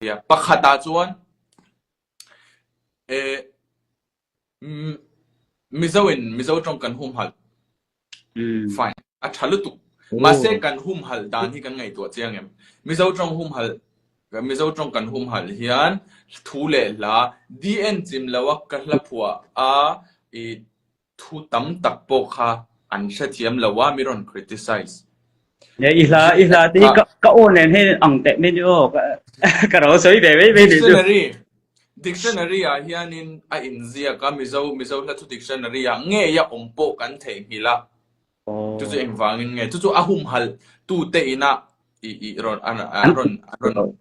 tia. Pakhatah chuan eh Mizo in Mizo tawng kan humhalh. Fine. A tha lutuk. Mahse kan humhalh dan hi kan ngaihtuah chiang em? Mizo tawng humhalh Mizo tawng kan humhalh hian thu leh hla DN chim lo a ka hla phuah a i thu tam tak pawh kha an hrethiam lo a mi rawn criticize. Ne i hla i hla te hi ka ka aw nen hian ang teh mai ni aw ka ka ro sawi ve mai mai ni chu. Dictionary Dictionary ah hianin a inziak a Mizo Mizo hla thu dictionary ah ngei a awm pawh kan theihnghilh a. Chu chu engvangin nge chu chu a humhalh tute inah i i rawn a rawn a rawn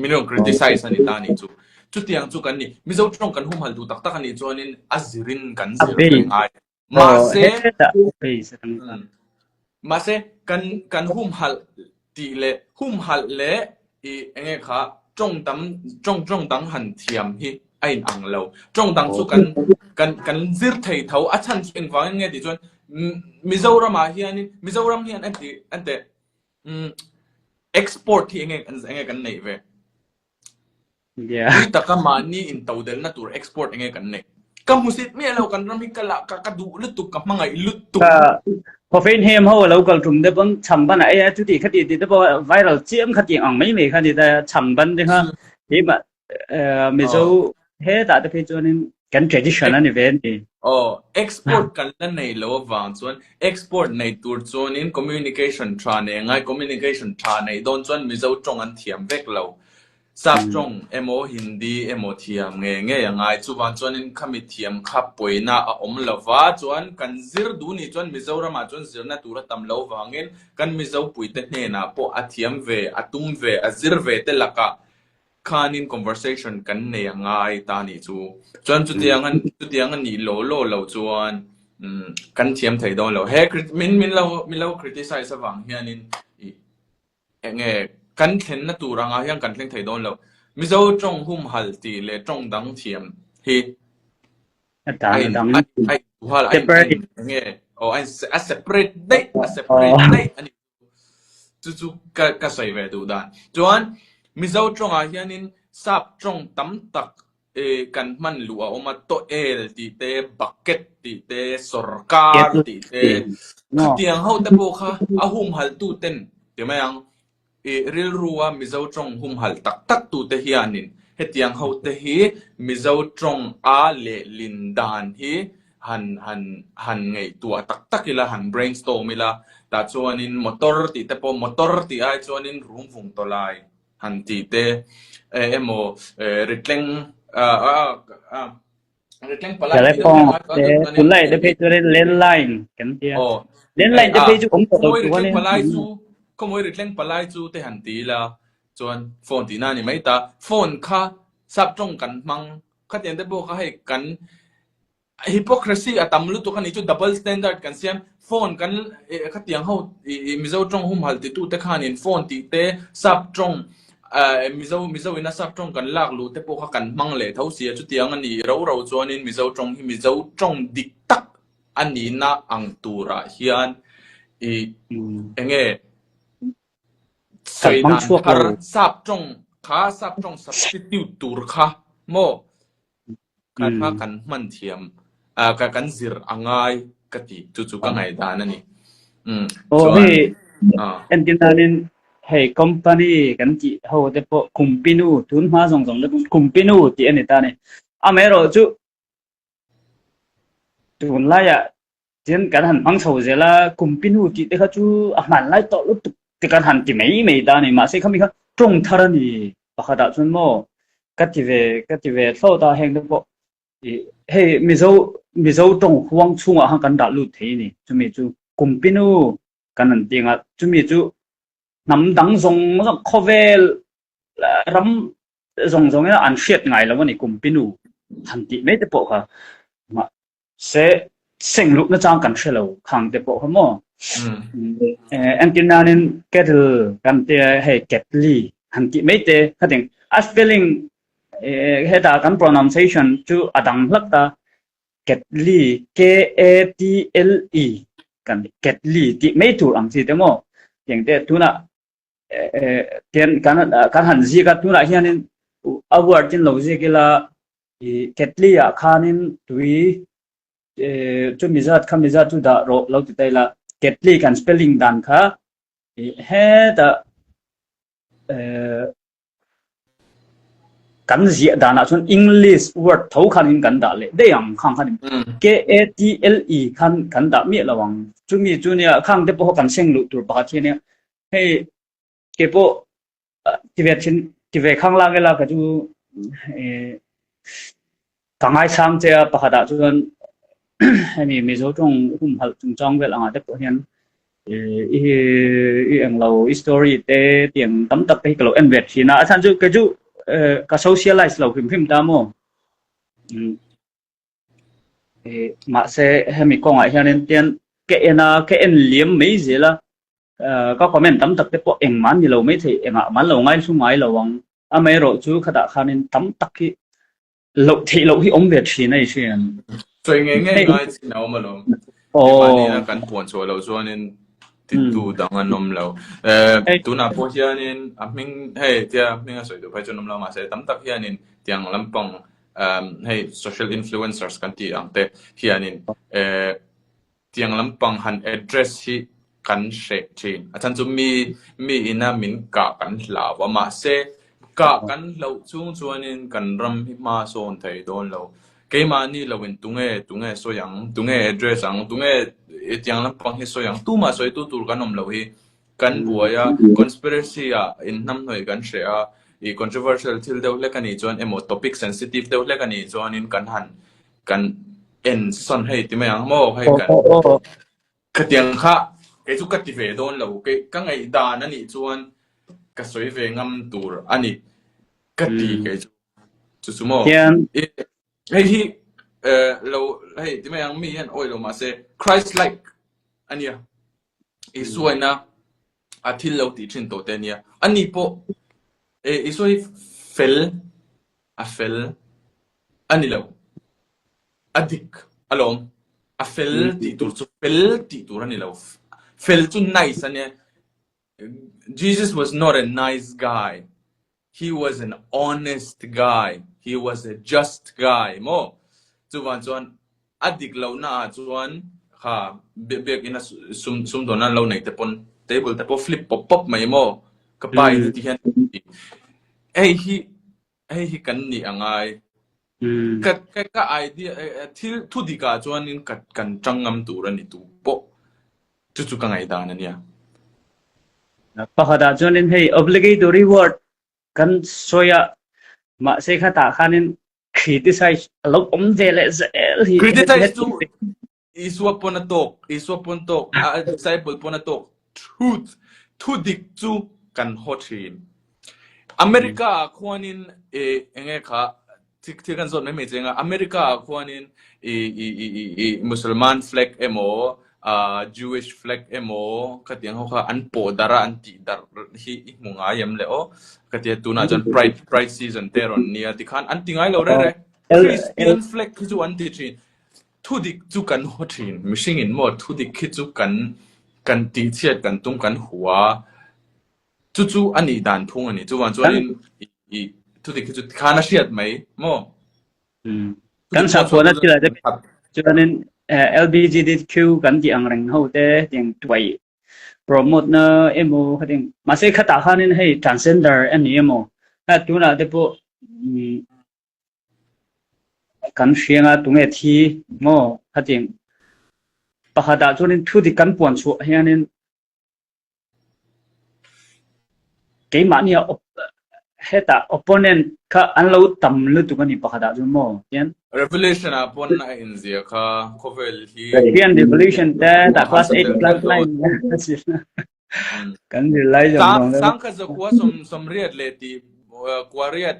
min rawn criticize a ni ta a nih chu. Chutiang chu kan ni. Mizo tawng kan humhalh duh tak tak a nih chuanin a zirin kan zir ve ngai. Mahse mahse kan kan humhalh tih leh humhalh leh i enge kha tawng tam tawng tawng dang han thiam hi a in ang lo. Tawng dang chu kan kan kan zir thei tho a chhan chu engvangin nge tih chuan Mizoram ah hianin Mizoram hian an ti an teh export hi enge enge kan neih ve. Pui taka mahni intodelhna tur export enge kan neih. Ka hmusit miah lo kan ram hi ka lah ka ka duh lutuk ka hmangaih lutuk. Khawfein hem ho a lo kal tum te pawn cham ban ah e chuti khati ti te pawh viral chiam kha tiang ang mai mai kha ni ta cham ban te kha keimah Mizo hetah te phei chuanin kan tradition a ni ve a ni. Aw, export kan la nei lo avang chuan export nei tur chuanin communication tha nei angai, communication tha neih dawn chuan Mizo tawng an thiam vek lo. Sap tawng emaw Hindi emaw thiam ngei ngei angai. Chuvang chuanin khami thiam kha pawina a awm lova chuan kan zir duh nih chuan Mizoramah chuan zirna tur a tam lo vangin kan Mizo puite hnenah pawh a thiam ve, a tum ve, a zir ve te lakah Khanin conversation kan nei a ngai ta nih chu. Chuan chutiang a chutiang a nih law law lo chuan umm kan thiam thei dawn lo. He min min lo min lo criticize avang hianin ih eng nge kan thlenna tur angah hian kan thleng thei dawn lo. Mizo tawng humhalh tih leh tawng dang thiam hi A dan a a in dang. a in a in a in eng nge aw a in a separate daih a separate daih a ni. Chu chu ka ka sawi ve duh dan. Chuan Mizo tawngah hianin sap tawng tam tak eh kan hman luh a awm a, tawel tih te, bucket tih te, sawrkar tih te, khatiang ho te pawh kha a humhalh tu ten ti mai ang. I rilrua Mizo tawng humhalh tak tak tute hianin hetiang hote hi Mizo tawng a lehlin dan hi han han han ngaihtuah tak tak ila, han brainstorm ila, tah chuanin motor tih te pawh motor tih ai chuanin rum vung tawlai han tih te emaw ritleng ah Telephone te tunlai te phei chuan landline kan tia. Landline te phei chu awm tawh lo chu ani. Palai chu khawmawi ritleng palai chu te han ti ila chuan phone tihna a ni mai ta. Phone kha sap tawng kan hmang khatiang te pawh kha hei kan hypocrisy a tam lutuk a nih chu double standard kan siam phone kan khatiang ho Mizo tawng humhalh titu te khanin phone tih te sap tawng Mizo Mizo ina sap tawng kan lak luh te pawh kha kan hmang leh tho sia chutiang a nih ro ro chuanin Mizo tawng hi Mizo tawng dik tak a nihna ang turah hian i enge sawi dan thar sap tawng kha sap tawng substitute tur kha maw Kha kha kan hman thiam ah ka kan zir a ngai ka ti chu chu ka ngaihdan a ni. Umm Aw chuan hei ah. Entir nanin hei company kan tih ho te pawh kumpinu tun hma zawng zawng te pawh kumpinu tih a ni ta a ni. Amaherawhchu tunlaiah Tin kan han hmang chho zel a, kumpinu tih te kha chu a hman lai tawh lutuk te kan han ti mai mai ta a ni. Mahse khami kha tawng thar a ni pakhatah chuan maw ka ti ve ka ti ve thlawt a heng te pawh ih hei Mizo Mizo tawng huang chhungah khan kan dah lut thei a ni. Chumi chu kumpinu kan han ti ang a, chumi chu hnam dang zawng zawng khawvel ram zawng zawngin an hriat ngai lo a ni kumpinu han tih mai te pawh kha. Se seng luh na chang kan hre lo khang te pawh kha maw. Entir nanin kettle kan te hei ketli han tih mai te khating a spelling heta kan pronunciation chu a dang hlak ta ketli K A T L E kan ketli tih mai tur ang chi te maw tiang te tunah tian kan kan han zik a tunah hianin. A word in lo ziak ila i ketli ah khanin tui chu mi zat kha mi zat chu dah rawh lo ti ta ila ketli kan spelling dan kha i hetah kan ziah danah chuan English word tho khanin kan dah leh daih ang khang khanin K A T L E khan kan dah miah lo ang. Chumi chu nia khang te pawh kan seng luh tur pakhat hi ania hei ke pawh ti ve thin ti ve khang lang ila ka chu ka ngaisang che a pakhat ah chuan hemi Mizo tawng humhalh chungchang vel angah te pawh hian i i englo i story te tiang tam tak te hi ka lo en ve thin a a chhan chu kei chu ka socialize lo hrim hrim ta maw mahse hemi kawngah hianin tian ka en a ka en liam mai zel a ka comment tam tak te pawh engmah an ni lo maithei engah mah an lo ngaihlu ngai lo ang amaherawh chu khatah khanin tam tak hi loh theih loh hi awm ve thin a i hriat. Sawi ngei ngei ngai chin a awm alawm. Keimahni kan puan chhuah loh chuanin titu dang an awm lo. Tunah pawh hianin a hming hei tia hming a sawi duh phei chuan awm lo mahse tam tak hianin tiang lampang hei social influencers kan tih ang te hianin Tiang lampang han address hi kan hreh thin. A chhan chu mi mi ina min kah kan hlau a, mahse kah kan hlauh chung chuanin kan ram hi hma sawn thei dawn lo. Keimahni loin tunge tunge sawi ang, tunge address ang, tunge tiang lampang hi sawi ang, tumah sawitu tur kan awm loh hi kan buai a, conspiracy ah inhnamhnawih kan hreh a, ih controversial thil deuh hlek a nih chuan emaw topic sensitive deuh hlek a nih chuanin kan han kan en sawn hei ti mai ang maw hei kan khatiang kha kei chu ka ti ve dawn lo kei ka ngaihdan a nih chuan ka sawi ve ngam tur a ni ka ti kei chu chu chu maw hei hi lo hei ti mai ang mi hian awi lo mahse Christ like a nia Isua ina a thil lo tih thin tawh te a nia ani pawh Isua hi fel a fel A ni lo. A dik alawm. A fel tih tur chu fel tih tur a ni lo. Fel chu nice a nia. Jesus was not a nice guy. He was an honest guy. He was a just guy maw? Chuvang chuan a dik lohna ah chuan kha biakina sum sumdawnna an lo nei te pawn table te pawh flip pawp pawp mai maw? Ka pa in heti hian hei hi Hei hi kan nih a ngai. Ka ka ka idea thil thu dikah chuanin ka kan tang ngam tur a ni tu pawh chu chu ka ngaihdan a nia. Pakhatah chuanin hei obligatory word kan sawi a mahse khatah khanin criticize a lo awm ve leh zel hi. Criticize chu Isua pawn a tawk, Isua pawn tawk, a disciple pawn a tawk, truth, thu dik chu kan haw thin. America ah khuanin e enge kha thil kan zawt mai mai che anga America ah khuanin i i i i i Musalman flag emaw uh, Jewish flag emaw khatiang ho kha an pawh darh a an tih darh hi i hmu ngai em le aw ka tia tunah chuan pride pride season te rawn nia tikhan an ti ngai lo re re Christian flag khi chu an ti thin Thudik chu kan haw thin. Mihring in maw thudik khi chu kan kan tihchhiat kan tum kan hua. Chu chu a nih dan phung a ni. Chuvang chuanin i thudik khi chu tikhan a hriat mai maw? Kan sakhuana thil ah te chuanin LBGTQ kan tih ang reng ho te tiang tuai promote na emaw khating mahse khatah khanin hei transgender a ni emaw tunah te pawh Kan hrianga tunge thi maw khatin pakhat ah chuanin thu dik kan puan chhuah hianin keimahni ah hetah opponent kha an lo tam lutuk a ni pakhat ah chuan maw tian. Revelation ah pawn a inzia kha khawvel hi European Revolution te tah class 8 class 9 kan zirlai zawng zawng te. Sangkhat zakua sawmriat leh tih kuariat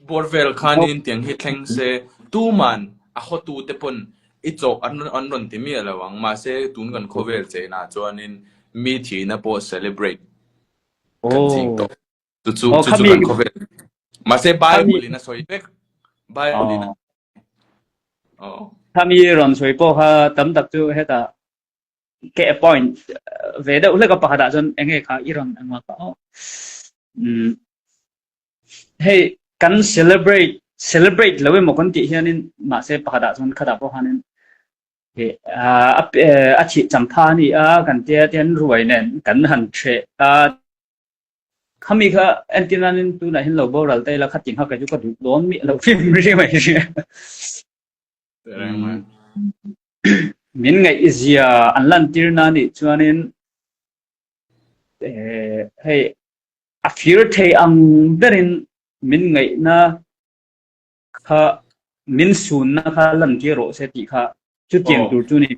Bawr vel khanin tiang hi thleng se tuman a hawtu te pawn i chawh an an rawn ti miah lo ang. Mahse tun kan khawvel chenah chuanin mi thihna pawh celebrate kan ching tawh. Chu chu chu chu kan khawvel. Mahse Bible in a sawi vek. Bible in a aw. Khami rawn sawi pawh kha tam tak chu hetah ke point ve deuh hlek a pakhatah chuan enge kha i rawn engmah kha aw. Hei. Kan celebrate celebrate lo emaw kan tih hianin mahse pakhatah chuan khatah pawh khanin a thih champha a ni a kan tia tian ruai nen kan han hreh a. Khami kha entir nanin tunah hian lo boral ta ila khatin kha kei chu ka duh dawn miah lo hrim hrim a hria. Min ngaihzia an lantir na nih chuanin hei a fir thei ang berin min ngaihna kha min sunna kha lantir rawh se tih kha chutiang tur chu ni.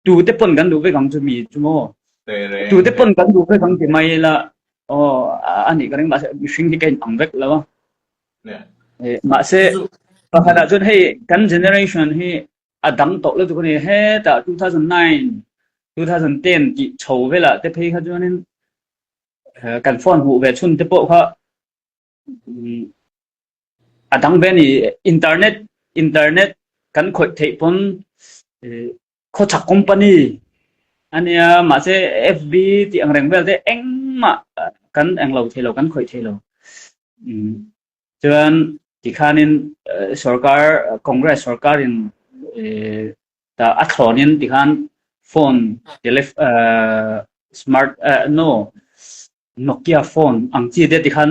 Tute pawn kan duh vek ang chu mi chu maw? Tute pawn kan duh vek ang ti mai ila aw a nih ka ring mahse mihring hi ka in ang vek lo a. Mahse pakhatah chuan hei kan generation hi a dang tawh lutuk a ni. Hetah 2009, 2010 tih chho velah te phei kha chuanin kan phone hmuh ve chhun te pawh kha a dang ve a ni. Internet internet kan khawih theih pawn khawchhak company a nia mahse FB tih ang reng vel te engmah kan englo thei lo kan khawih thei lo. Chuan tikhanin sorkar Congress sorkarin a thlawnin tikhan phone smart no Nokia phone ang chi te tikhan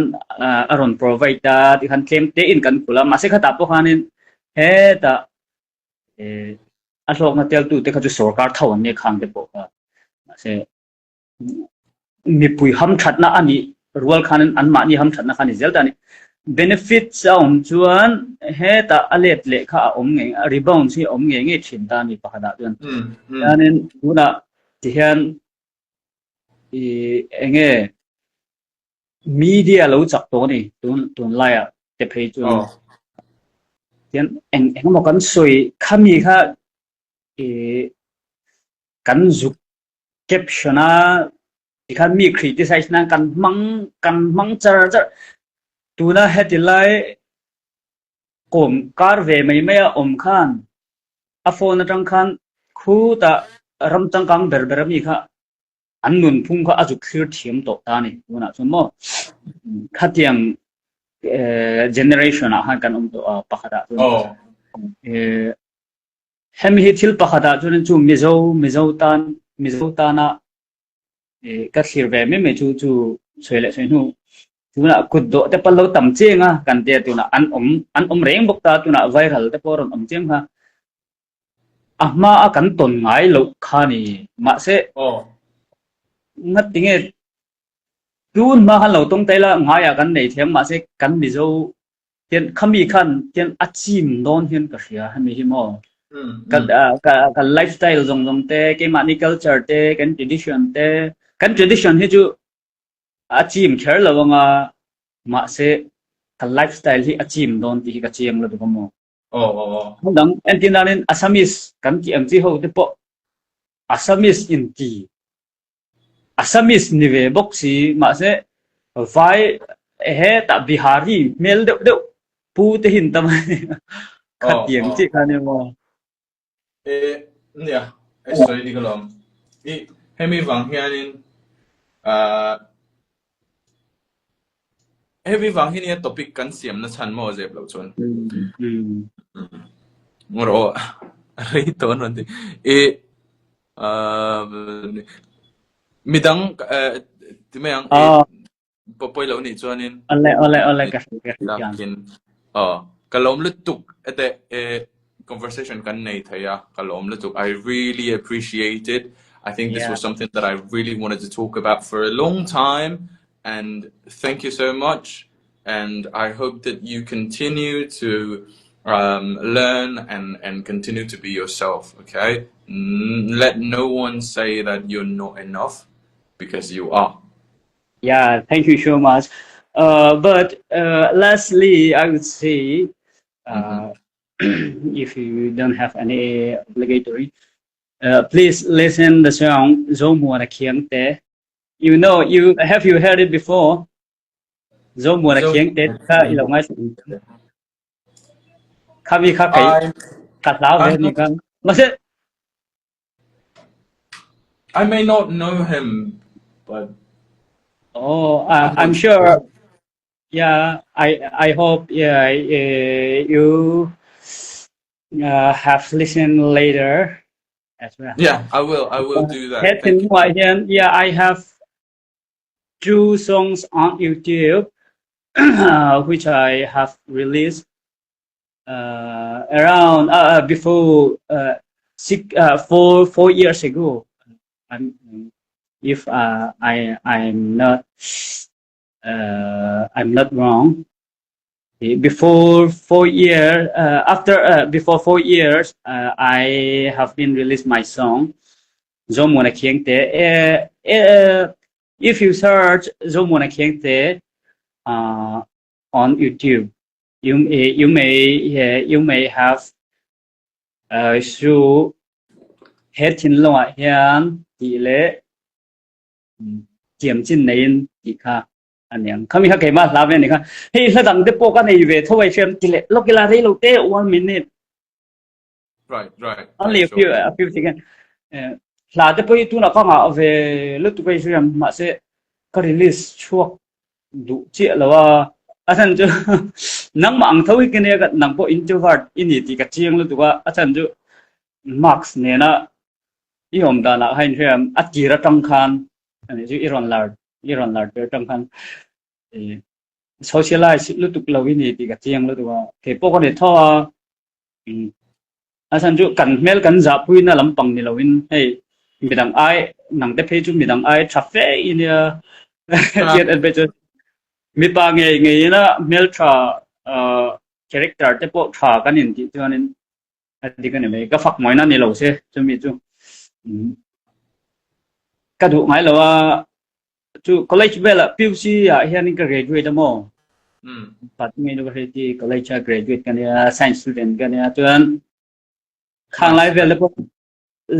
a rawn provide a tikhan tlem te in kan khul a mahse khatah pawh khanin hetah a hlawkna tel tu te kha chu sorkar tho an nia khang te pawh kha mahse mipui hamthatna a nih rual khanin anmahni hamthatna kha a ni zel ta a ni. Benefits a awm chuan hetah a let leh kha a awm ngei a rebound hi a awm ngei ngei thin ta a ni pakhatah chuan. Chuanin tunah tihian ih eng nge media lo chak tawh a ni tun tunlaiah te phei chuan tihian eng eng emaw kan sawi khami kha ih kan zuk Caption a tikhan mi criticize nan kan hmang kan hmang char char. Tuna heti lai kawm kar ve mai mai a awm khan a phone atang khan khutah ram changkang ber ber ami kha an nunphung kha a zuk thlir thiam tawh ta a ni tunah chuan maw khatiang generation ah khan kan awm tawh a pakhat ah chuan Hemi hi thil pakhatah chuan chu Mizo Mizo tan Mizo tana ka thlir ve mai mai chu chu sawi leh sawi hnu tunah kut dawh te pawh lo tam chiang a kan tia tunah an awm an awm reng bawk ta tunah viral te pawh a rawn awm chiang kha a hma a kan tawn ngai loh kha ni mahse ngatinge tun hma khan lo tawng ta ila ngaiah kan nei thiam mahse kan Mizo Tian khami khan tian a chim dawn hian ka hria hemi hi maw. Ka ka lifestyle zawng zawng te keimahni culture te kan tradition te kan tradition hi chu a chim kher lo anga mahse ka lifestyle hi a chim dawn tih hi ka chiang lutuk a maw. Hmundang entir nanin Assamese kan tih ang chi ho te pawh Assamese inti Assamese ni ve bawk si mahse vai hetah Bihari hmel deuh deuh pu te hin tam a ni. Khatiang chiah kha a ni maw? E nia, e sawi dik alawm. I hemi vang hianin ah Hemi vang hi nia topic kan siam na chhan maw zep loh chuan. Ngawr aw rei tawh an rawn ti. I midang ti mai ang i pawi loh nih chuanin. Awle awle awle ka hria ka hria. Lakin aw ka lawm lutuk ete e conversation kan nei thei a ka lawm lutuk I really appreciate it. I think this was something that I really wanted to talk about for a long time and thank you so much and I hope that you continue to um, learn and, and continue to be yourself, okay? Let no one say that you're not enough because you are. Yeah, thank you so much. Uh, but uh, lastly, I would say uh, mm-hmm. if you don't have any obligatory, uh, please listen the song Zomuana Khiangte You know, you have you heard it before? Zomuana Khiangte kha i lo ngai Kha mi kha kei ka hlau ve ni kha. Mahse I may not know him, but Oh, uh, I'm sure. Yeah, I I hope yeah you uh, have listened later as well. Yeah, I will. I will do that. He Thank you. thinlungah hian yeah I have two songs on YouTube which I have released uh, around uh, uh, before uh, six uh, four four years ago. I'm, if uh, I I'm not uh, I'm not wrong. Before 4 years, uh, after uh, before 4 years, uh, I have been released my song Zomuana Khiangte. Uh, uh, if you search Zomuana Khiangte uh, on YouTube, you may you may uh, you may have uh, su he thinlungah hian tih leh thiam chin neiin tih kha a niang. Khami kha keimah hla ve ni kha. Hei hla dang te pawh ka nei ve tho ai hriam ti leh lawk ila rei lo te one minute. Right, right. Only a few a few second. Eh, hla te pawh hi tunah ka ngah ve lutuk ai hriam mahse ka release chhuak duh chiah lo a. A chhan chu nangmah ang tho hi ka nia ka nang pawh introvert i ni tih ka chiang lutuk a. A chhan chu mask nena i awm danah kha inhriam a tir atang khan ani chu i rawn lar i rawn lar tir atang khan socialize lutuk lo i ni tih ka chiang lutuk a kei pawh ka ni tho a a chhan chu kan hmel kan zahpui na lampang ni loin hei midang ai nang te phei chu midang ai tha fe i nia tiat en phei chu mipa ngei ngei ina hmel tha character te pawh tha kan in tih chuanin A dik a ni mai. Ka fak mawina ni lo se chumi chu. Ka duh ngai lo a chu college velah PUC ah hianin ka graduate a maw. Patling University college a graduate ka nia science student ka nia chuan khang lai vel te pawh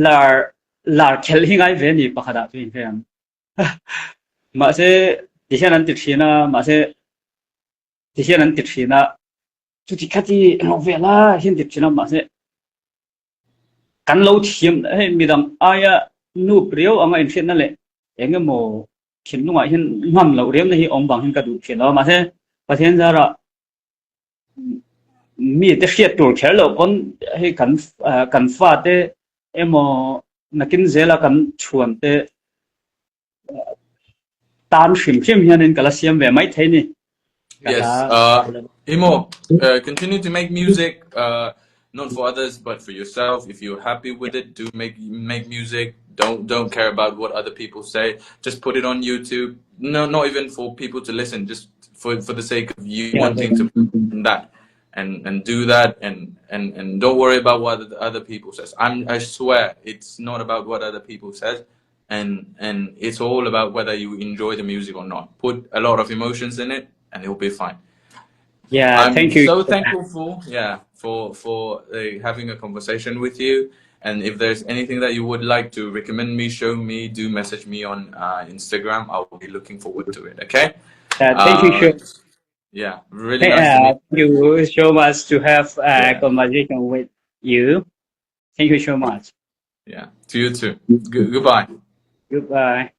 lar lar khelh hi ngai ve ni pakhat ah chu inhre ang. Mahse tihian an ti thin a mahse tihian an ti thin a Chuti khati lo ve la hian ti thin a mahse kan lo thiam hei midang aia nup riau anga inhriatna leh engemaw thinlungah hian ngam loh riauna hi awm vang hian ka duh thin lo a mahse Pathian zarah mi te hriat tur kher loh pawn hei kan kan fate emaw nakin zela kan chhuan te tan hrim hrim hianin ka la siam ve mai thei ni. Yes. Uh, Imo, uh, continue to make music, uh, not for others, but for yourself. If you're happy with it, do make make music. Don't don't care about what other people say. Just put it on YouTube. No, not even for people to listen. Just for for the sake of you wanting to that and and do that and and and don't worry about what the other people says. I'm I swear it's not about what other people says and and it's all about whether you enjoy the music or not. Put a lot of emotions in it, and it'll be fine. Yeah, I'm thank you. so thankful for yeah for for uh, having a conversation with you. And if there's anything that you would like to recommend me, show me, do message me on uh, Instagram. I'll be looking forward to it. Okay. Uh, thank you, Uh, sure. yeah, really nice to Uh, meet. thank you so much to have a Yeah, conversation with you. Thank you so much. yeah. To you too. Good, goodbye. Goodbye.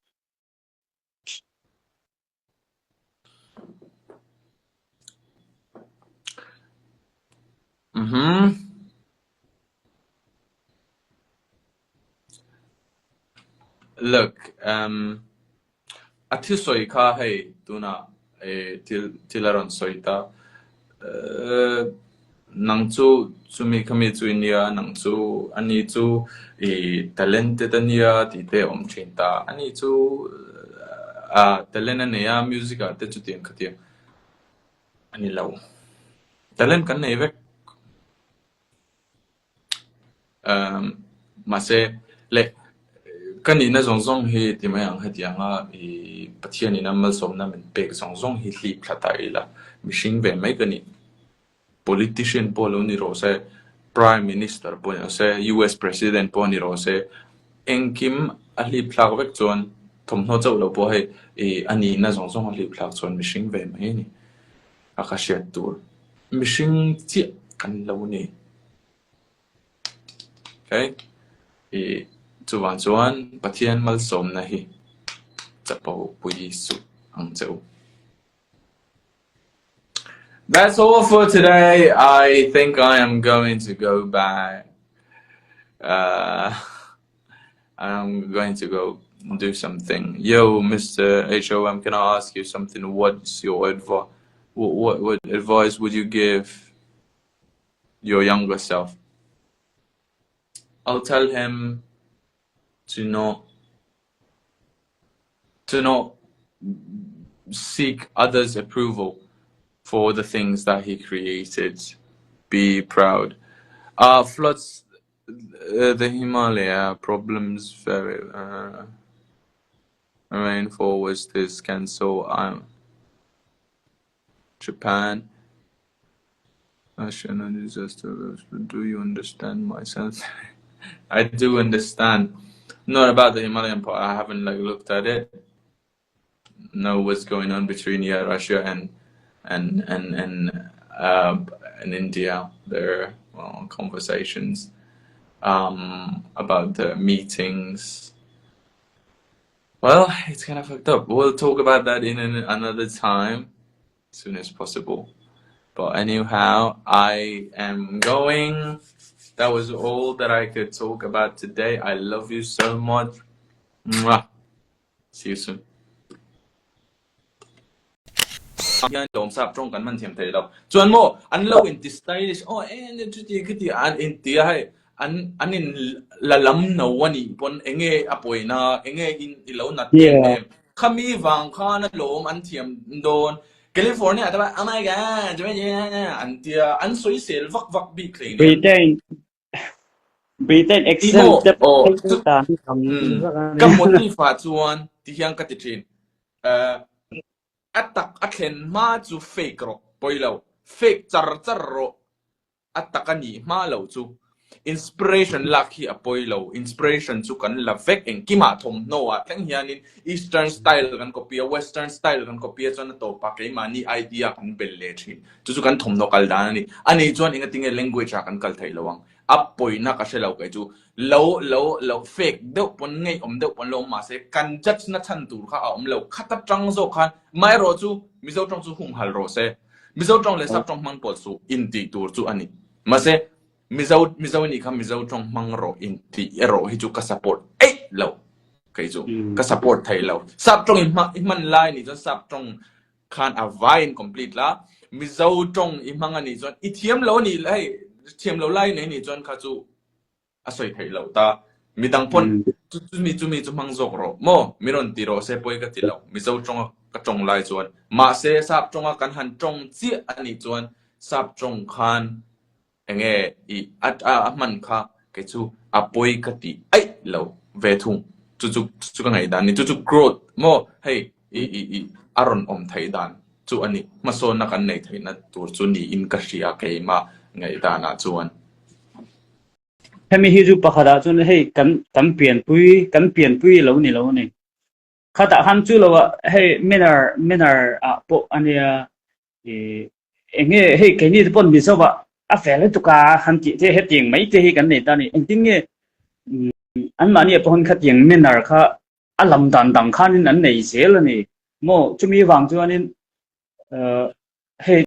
Mm-hmm. Look, um, A thusawi kha hei tunah thil thil a rawn sawi ta. Nang chu chumi khami chu i nia, nang chu ani chu i talented a nia tih te a awm thin ta. Ani chu talent a nei a, music ah te chutiang khatiang a ni lo. Talent kan nei vek. Mahse, leh ka nihna zawng zawng hi ti mai ang hetianga i Pathianin a malsawmna min pek zawng zawng hi hlip thla ta ila mihring ve mai ka ni. Politician pawh lo ni rawh se, Prime Minister pawh ni rawh se, US President pawh ni rawh se, engkim a hlip thlak vek chuan thawmhnaw chauh lo pawh hei i a nihna zawng zawng a hlip thlak chuan mihring ve mai a ni. A ka hriat tur mihring chiah kan lo ni. Okay. I chuvang chuan Pathian malsawmna hi chapo pui suh ang che u. That's all for today. I think I am going to go back. Uh, I'm going to go do something. Yo, Mr. HOM, can I ask you something? What's your advice? What, what, what advice would you give your younger self? I'll tell him to not to not seek others' approval for the things that he created. Be proud. Uh, floods uh, the Himalaya problems very uh, rainfall was this cancel um, Japan. National disaster. Do you understand my sense? I do understand. Not about the Himalayan part. I haven't like looked at it. Know what's going on between yeah, Russia and and and and uh, and India. There well, conversations um, about the meetings. Well, it's kind of fucked up. We'll talk about that in an, another time, as soon as possible. But anyhow, I am going. That was all that I could talk about today. I love you so much. Mwah. See you soon. Hian lawm sap tawng kan man thiam thei lo. Chuan maw an lo in ti stylish aw en chuti khiti an in ti a hei an an in la lam no ani pawn enge a pawina enge in i lo nat em em. Khami vang khan a lawm an thiam dawn. California te oh my god an tia an sawisel vak vak bik hlei nen. Britain Britain accent te oh, ta tam ka motif ah chuan ti hian ka ti thin. Uh, a tak a thlen hma chu fake rawh pawi lo. Fake char char rawh. A tak a nih hma lo chu inspiration lak hi a pawi lo. Inspiration chu kan la vek engkimah thawmhnaw ah thleng hianin eastern style kan copy a, western style kan copy a chuan a tawpah keimahni idea kan bel leh thin. Chu chu kan thawmhnaw kal dan a ni. Ani chuan engatinge language ah kan kal theih lo ang. A pawina ka hre lo kei chu. Lo lo lo fake deuh pawn ngeiawm deuh pawn lo awm mahse kan judge na chhan tur kha a awm lo. Khata tang zawk khan amaherawh chu Mizo tawng chu humhal rawh se. Mizo tawng leh sap tawng hmang pawh chu intih tur chu a ni. Mahse Mizo Mizo nih kha Mizo tawng hmang rawh intih erawh hi chu ka support eih lo kei chu. Ka support thei lo. Sap tawng i hma i hman lai nih chuan sap tawng khan a vaiin complete la. Mizo tawng i hmang a nih chuan i thiam lo a nih hei thiam lo lai nei nih chuan kha chu a sawi theih loh ta. Midang pawn chumi chumi chu hmang zawk rawh maw? Mi rawn ti rawh se pawi ka ti lo. Mizo tawnga ka tawng lai chuan. Mahse sap tawnga kan han tawng chiah a nih chuan sap tawng khan enge i a a hman kha kei chu a pawi ka ti aih lo ve thung. Chu chu chu ka ngaihdan a ni. Chu chu growth maw hei i i i a rawn awm theih dan chu a ni. Hmasawnna kan neih theihna tur chu niin ka hria keimah ngaihdanah chuan. Hemi hi chu pakhatah chuan hei kan kan pianpui kan pianpui lo ni lo a ni. Khatah khan chu lo ah hei manner manner ah pawh a nia i eng nge hei keini te pawn Mizo ah a fel lutuk a han tih te hetiang mai te hi kan nei ta a ni. Engtin nge anmahni ah pawh khan khatiang manner kha a lam dan dang khanin an nei zel a ni maw? Chumi vang chuanin hei.